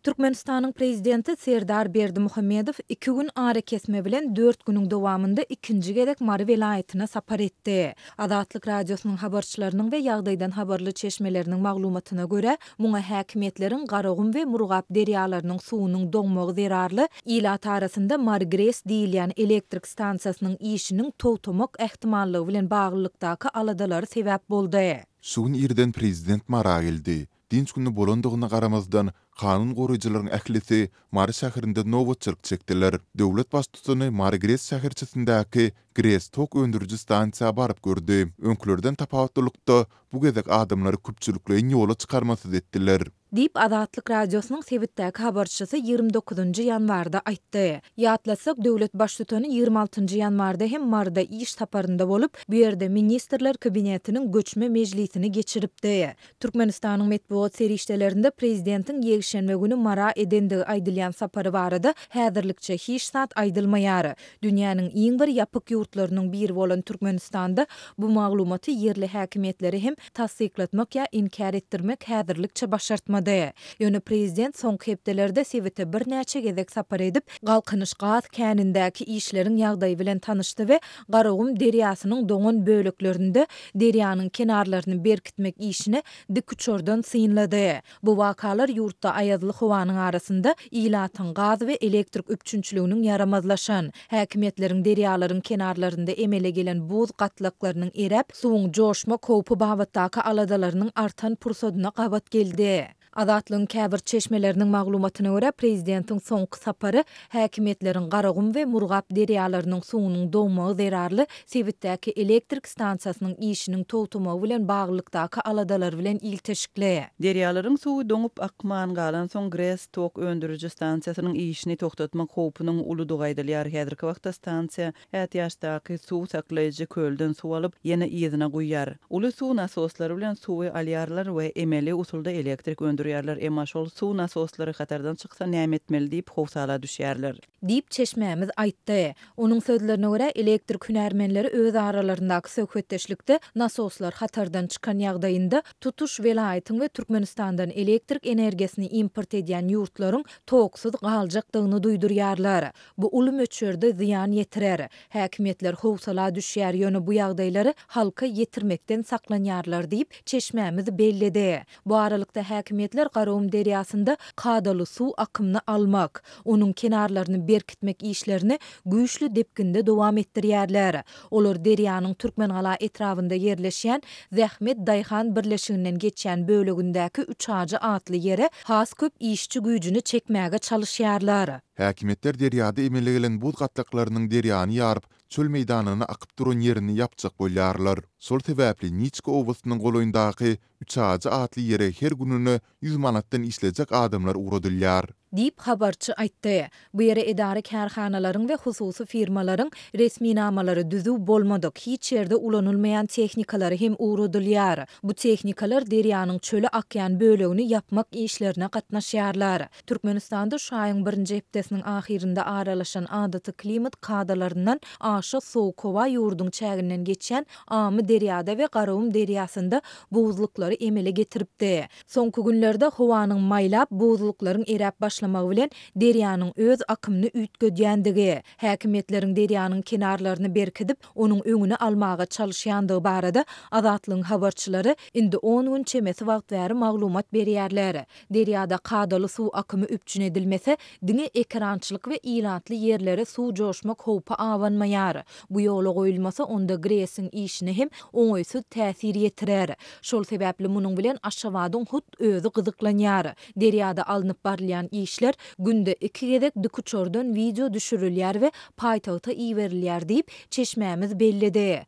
Türkmenistanyň Prezidenti Serdar Berdimuhamedow iki gün arakesme bilen dört günüň dowamynda ikinji gezek Mary welaýatyna sapar etdi. Azatlyk Radiosynyň habarçylarynyň we ýagdaýdan habarly çeşmeleriniň maglumatyna görä, muňa häkimiýetleriň Garagum we Murgap derýalarynyň suwunyň doňmagy zerarly ilat arasynda Marygres diýilýän elektrik stansiýasynyň işiniň togtamak ähtimallygy bilen baglylykdaky aladalary sebäp boldy. Şu gün irden prezident Mara geldi. Dynç güni bolandygyna garamazdan, kanun goraýjylaryň ählisi Mary şäherinde nobatçylyk çekdiler. Döwlet Baştutany Mary GRES şäherçesindäki GRES tok öndüriji stansiýa baryp gördi. Öňkülerden tapawutlylykda, bu gezek adamlary köpçülikleýin ýola çykarmasyz etdiler. Diýip, Azatlyk Radiosynyň sebitdäki habarçysy 29 ýanwarda aýtdy. Ýatlatsak, döwlet Baştutany 26 ýanwarda hem Maryda iş saparynda bolup, bu ýerde Ministrler Kabinetiniň göçme mejlisini geçiripdi. Türkmenistanyň metbugat serişdelerinde prezidentiň ýekşenbe güni Mara edendigi aýdylýan sapary barada häzirlikçe hiç zat aýdylmaýar. Dünýäniň iň bir ýapyk ýurtlarynyň biri bolan Türkmenistanda bu maglumaty ýerli häkimiýetlere hem tassyklatmak ýa inkär etdirmek häzirlikçe başartmady. Ýöne prezident soňky hepdelerde sebite birnäçe gezek sapar edip, Galkynyş gaz känindäki işleriň ýagdaýy bilen tanyşdy we Garagum derýasynyň doňan böleklerinde derýanyň kenarlaryny berkitmek işini dikuçardan synlady. Bu wakalar ýurtda aýazly howanyň arasynda ilatyň gaz we elektrik üpjünçiliginiň ýaramazlaşan, häkimiýetleriň derýalaryň kenarlarynda emele gelen buz gatlaklarynyň eräp, suwuň joşmak howpy babatdaky aladalarynyň artan pursadyna gabat geldi. Azatlygyň käbir çeşmeleriniň maglumatyna görä, prezidentiň soňky sapary häkimiýetleriň Garagum we Murgap derýalarynyň suwunyň doňmagy zerarly sebitdäki elektrik stansiýasynyň işiniň togtamagy bilen baglylykdaky aladalary bilen ilteşikli. Derýalaryň suwy doňup akman galansoň GRES tok öndüriji stansiýasynyň işini togtatmak howpunyň uludygy aýdylýar. Häzirki wagtda stansiýa Ätiýaçdaky suw saklaýjy kölden suw alyp, ýene yzyna guýýar. Uly suw nasoslary bilen suwy alýarlar we emeli usulda elektrik öndürýärler, emma şol suw nasoslary hatardan çyksa näme etmeli diýip howsala düşýärler. Diýip, çeşmämiz aýtdy. Onuň sözlerine görä, elektrik hünärmenleri öz aralaryndaky söhbetdeşlikde nasoslar hatardan çykan ýagdaýynda tutuş welaýatyň we Türkmenistandan elektrik energiýasyny import edýän ýurtlaryň toksuz galjakdygyny duýdurýarlar. Bu uly möçberde zyýan ýetirer. Häkimiýetler howsala düşýär, ýöne bu ýagdaýlary halka ýetirmekden saklanýarlar diýip, çeşmämiz belledi. Bu aralykda, häkimiýetler Garagum derýasynda kadaly suw akymyny almak, onuň kenarlaryny berkitmek işlerini güýçli depginde dowam etdirýärler. Olar derýanyň Türkmengala etrabynda ýerleşýän Zähmet daýhan birleşiginden geçýän bölegindäki Üçajy atly ýere has köp işçi güýjüni çekmäge çalyşýarlar. Häkimiýetler derýada emele gelen buz gatlaklarynyň derýany ýaryp, çöl meýdanyna akyp duran ýerini ýapjak bolýarlar. Şol sebäpli Niçka obasynyň golaýyndaky Üçajy atly ýere her gününe 100 manatdan işlejek adamlar ugradylýar. Diýip, habarçy aýtdy. Bu ýere edara-kärhanalaryň we hususy firmalaryň resminamalary düzüw bolmadyk, hiç ýerde ulanylmaýan tehnikalary hem ugradylýar. Bu tehnikalar derýanyň çöle akýan bölegini ýapmak işlerine gatnaşýarlar. Türkmenistanda şu aýyň birinji hepdesiniň ahyrynda aralaşan adaty klimat kadalaryndan aşa sowuk howa ýurduň çäginden geçýän Amyderýada we Garagum derýasynda buzluklary emele getiripdi. Soňky günlerde howanyň maýlap, buzluklaryň eräp başlamagy bilen derýanyň öz akymyny üýtgedýändigi, häkimiýetleriň derýanyň kenarlaryny berkidip, onuň öňüni almaga çalyşýandygy barada Azatlygyň habarçylary indi on gün çemesi wagt bäri maglumat berýärler. Derýada kadaly suw akymy üpjün edilmese, diňe ekerançylyk we ilatly ýerlere suw joşmak howpy abanmaýar. Bu ýola goýulmasa, onda GRES-iň işine hem oňaýsyz täsir ýetirer. Şol sebäpli munuň bilen Aşgabadyň hut özi gyzyklanýar. Derýada alnyp barylýan işler günde iki gezek dikuçardan wideo düşürilýär we paýtagta iberilýär diýip, çeşmämiz belledi.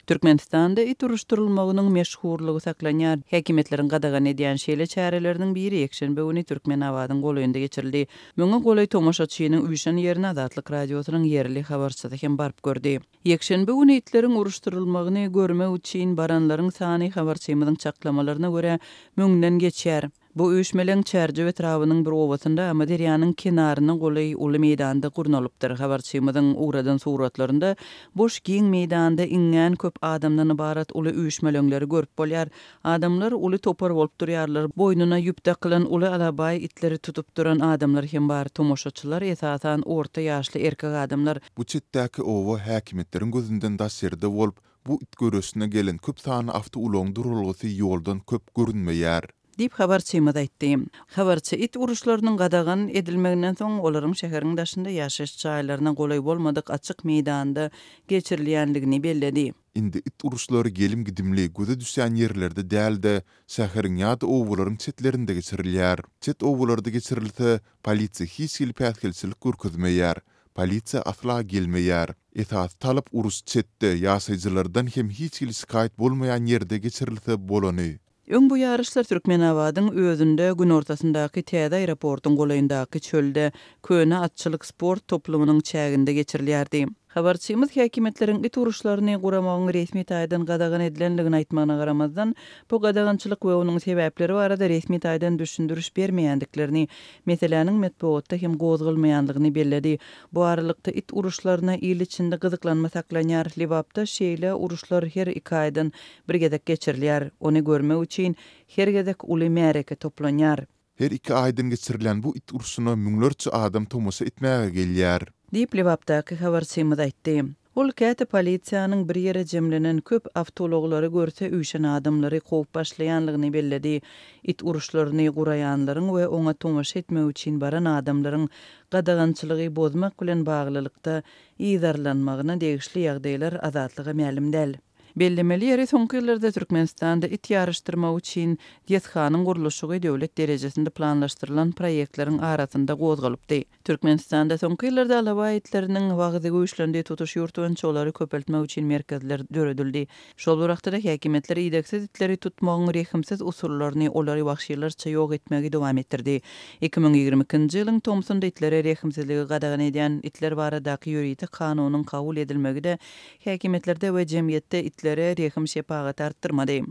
Türkmenistanda it uruşdyrylmagynyň meşhurlygy saklanýar. Häkimiýetleriň gadagan edýän şeýle çäreleriniň biri ýekşenbe güni Türkmenabadyň golaýynda geçirildi. Müňe golaý tomaşaçynyň üýşen ýerine Azatlyk Radiosynyň ýerli habarçysy hem baryp gördi. Ýekşenbe güni itleriň uruşdyrylmagyny görmek üçin baranlaryň sany habarçymyzyň çaklamalaryna görä, müňden geçýär. Bu üýşmeleň Çärjew etrabynyň bir obasynda Amyderýanyň kenaryna golaý uly meýdanda gurnalypdyr. Habarçymyzyň ugradan suratlarynda boş giň meýdanda iňňän köp adamdan ybarat uly üýşmeleňleri görüp bolýar. Adamlar uly topar bolup durýarlar. Boýnuna ýüp dakylan uly alabaý itleri tutup duran adamlar hem bar. Tomaşaçylar, esasan, orta ýaşly erkek adamlar. Bu çetdäki oba häkimiýetleriň gözünden daş ýerde bolup, bu it göreşine gelen köp sanly awtoulagyň duralgasy ýoldan köp görünmeýär. Diýip, habarçymyz aýtdy. Habarçy it uruşlarynyň gadagan edilmeginden soň, olaryň şäheriň daşynda ýaşaýyş jaýlaryna golaý bolmadyk açyk meýdanda geçirilýändigini belledi. Indi it uruşlary gelim-gidimli, göze düşýän ýerlerde däl-de, şäheriň ýa-da obalaryň çetlerinde geçirilýär. Çet obalarda geçirilse, polisiýa hiç hili päsgelçilik görkezmeýär. Polisiýa asla gelmeýär. Esasy talap uruş çetde, ýaşaýjylardan hem hiç hili şikaýat bolmaýan ýerde geçirilse bolany. Öň bu ýaryşlar Türkmenabadyň özünde, günortasyndaky täze aeroportuň golaýyndaky çölde, köne atçylyk sport toplumynyň çäginde geçirilýärdi. Habarçymyz häkimiýetleriň it uruşlaryny guramagyň resmi taýdan gadagan edilendigini aýtmagyna garamazdan, bu gadagançylyk we onuň sebäpleri barada resmi taýdan düşündiriş bermeýändiklerini, meseläniň metbugatda hem gozgalmaýandygyny belledi. Bu aralykda, it uruşlaryna il içinde gyzyklanma saklanýar. Lebapda şeýle uruşlar her iki aýdan Bir gezek geçirilýär. Ony görmek üçin her gezek uly märeke toplanýar. Her iki aýdan geçirilýän bu it urşuna müňlerçe adam tomaşa etmäge gelýär. Diýip, Lebapdaky habarçymyz aýtdy. Ol käte polisiýanyň bir ýere jemlenen köp awtoulaglary görse üýşen adamlary kowup başlaýanlygyny belledi. It uruşlaryny guraýanlaryň we oňa tomaşa etmek üçin baran adamlaryň gadagançylygy bozmak bilen baglylykda yzarlanmagyna degişli ýagdaýlar Azatlyga mälim däl. Bellemeli ýeri, soňky ýyllarda Türkmenistanda it ýaryşdyrmak üçin desganyň gurluşygy döwlet derejesinde planlaşdyrylan proýektleriň arasynda gozgalypdy. Türkmenistanda soňky ýyllarda alabaý itleriniň wagyzy güýçlendi, tutuş ýurt boýunça olary köpeltmek üçin merkezler döredildi. Şol bir wagtda-da häkimiýetler idegsiz itleri tutmagyň rehimsiz usullaryny, olary wagşylarça ýok etmegi dowam etdirdi. 2022-nji ýylyň tomsunda itlere rehimsizligi gadagan edýän Itler baradaky ýörite kanunyň kabul edilmegi-de Häkimiýetlerde we jemgyýetde itlere rehim-şepagaty artdyrmady.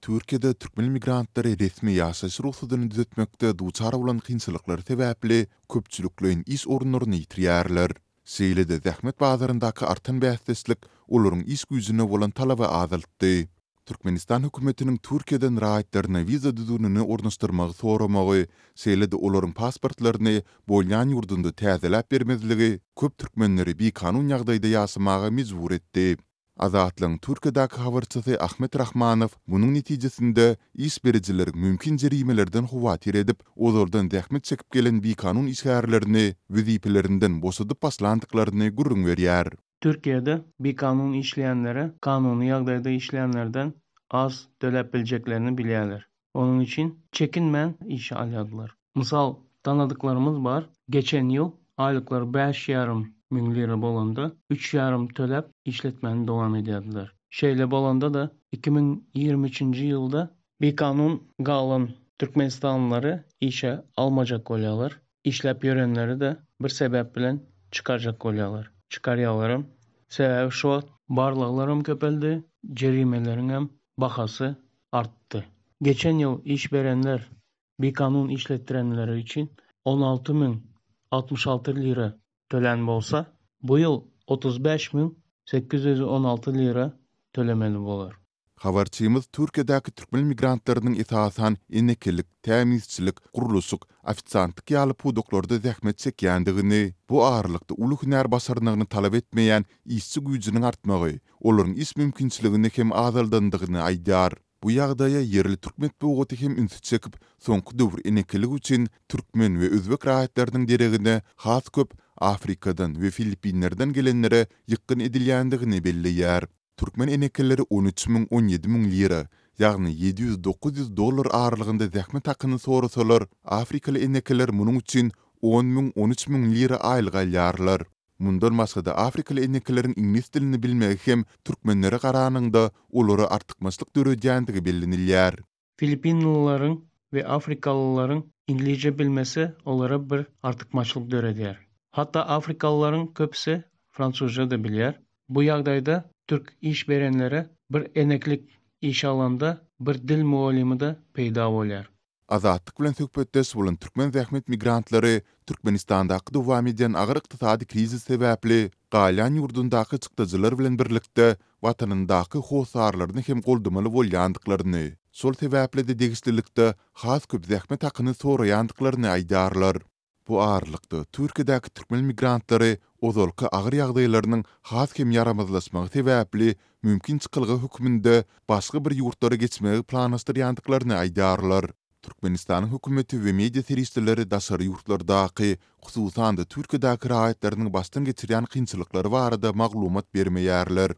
Türkiýede türkmen migrantlary resmi ýaşaýyş rugsadyny düzetmekde duçar bolan kynçylyklary sebäpli köpçülikleýin iş orunlaryny ýitirýärler. Şeýle-de zähmet bazaryndaky artan bäsdeşlik olaryň iş güýjüne bolan talaby azaltdy. Türkmenistan hökümetiniň Türkiýeden raýatlaryna wiza düzgünini ornaşdyrmagy soramagy, şeýle-de olaryň pasportlaryny bolýan ýurdunda täzeläp bermezligi köp türkmenleri bikanun ýagdaýda ýaşamaga mejbur etdi. Azatlygyň Türkiýedäki habarçysy Ahmet Rahmanow munuň netijesinde iş berijileriň mümkin jerimelerden howatyr edip, ozaldan zähmet çekip gelen bikanun işgärlerini wezipelerinden boşadyp başlandyklaryny gürrüň berýär. Türkiýede bikanun işleýänlere kanuny ýagdaýda işleýänlerden az töläp biljeklerini bilýärler. Onuň üçin çekinmän işe alýardylar. Mysal, tanadyklarymyz bar, geçen ýyl aýlyklary bäş ýarym müň lira bolanda, üç ýarym töläp işletmäni dowam edýärdiler. Şeýle bolanda-da, 2023-nji ýylda bikanun galan türkmenistanlylary işe almajak bolýarlar. Işläp ýörenleri-de bir sebäp bilen çykarjak bolýarlar. Çykarýarlaram. Sebäbi şu wagt barlaglaram köpeldi, jerimeleriňem bahasy artdy. Geçen ýyl iş berenler bikanun işletdirenleri üçin 16 066 lira tölän bolsa, bu ýyl 35 816 lira tölemeli bolar. Habarçymyz Türkiýedäki türkmen migrantlarynyň esasan enekelik, tämizçilik, gurluşyk, ofisiantlyk ýaly pudaklarda zähmet çekýändigini, bu aralykda uly hünär başarnygyny talap etmeýän işçi güýjüniň artmagy olaryň iş mümkinçiligini hem azaldandygyny aýdýar. Bu ýagdaýa ýerli türk metbugaty hem ünsi çekip, soňky döwür enekelik üçin türkmen we özbek raýatlarynyň deregine has köp Afrikadan we Filippinlerden gelenlere ýykgyn edilýändigini belleýär. Türkmen enekeleri on üç müň, on ýedi müň lira, ýagny 700-900 dollar aralygynda zähmet hakyny sorasalar, afrikaly enekeler munuň üçin on müň, on üç müň lira aýlyk alýarlar. Mundan başga-da afrikaly enekeleriň iňlis dilini bilmegi hem türkmenlere garanyňda olara artykmaçlyk döredýändigi bellenilýär. Filippinlileriň we afrikalylaryň iňlisçe bilmesi olara bir artykmaçlyk döredýär. Hatda afrikalylaryň köpüsi fransuzça-da bilýär. Bu ýagdaýda türk iş berenlere bir eneklik işe alanda. Bir dil mugallymy-da peýda bolýar. Azatlyk bilen söhbetdeş bolan türkmen zähmet migrantlary Türkmenistandaky dowam edýän agyr ykdysady krizis sebäpli galýan ýurdundaky çykdajylar bilen birlikde watanyndaky hossarlaryny hem goldamaly bolýandyklaryny, şol sebäpli-de degişlilikde has köp zähmet hakyny soraýandyklaryny aýdýarlar. Bu aralykda, Türkiýedäki türkmen migrantlary ozalky agyr ýagdaýlarynyň has hem ýaramazlaşmagy sebäpli mümkin çykalga hökmünde başga bir ýurtlara geçmegi planlaşdyrýandyklaryny aýdýarlar. Türkmenistanyň hökümeti we media serişdeleri daşary ýurtlardaky, hususan-da Türkiýedäki raýatlarynyň başdan geçirýän kynçylyklary barada maglumat bermeýärler.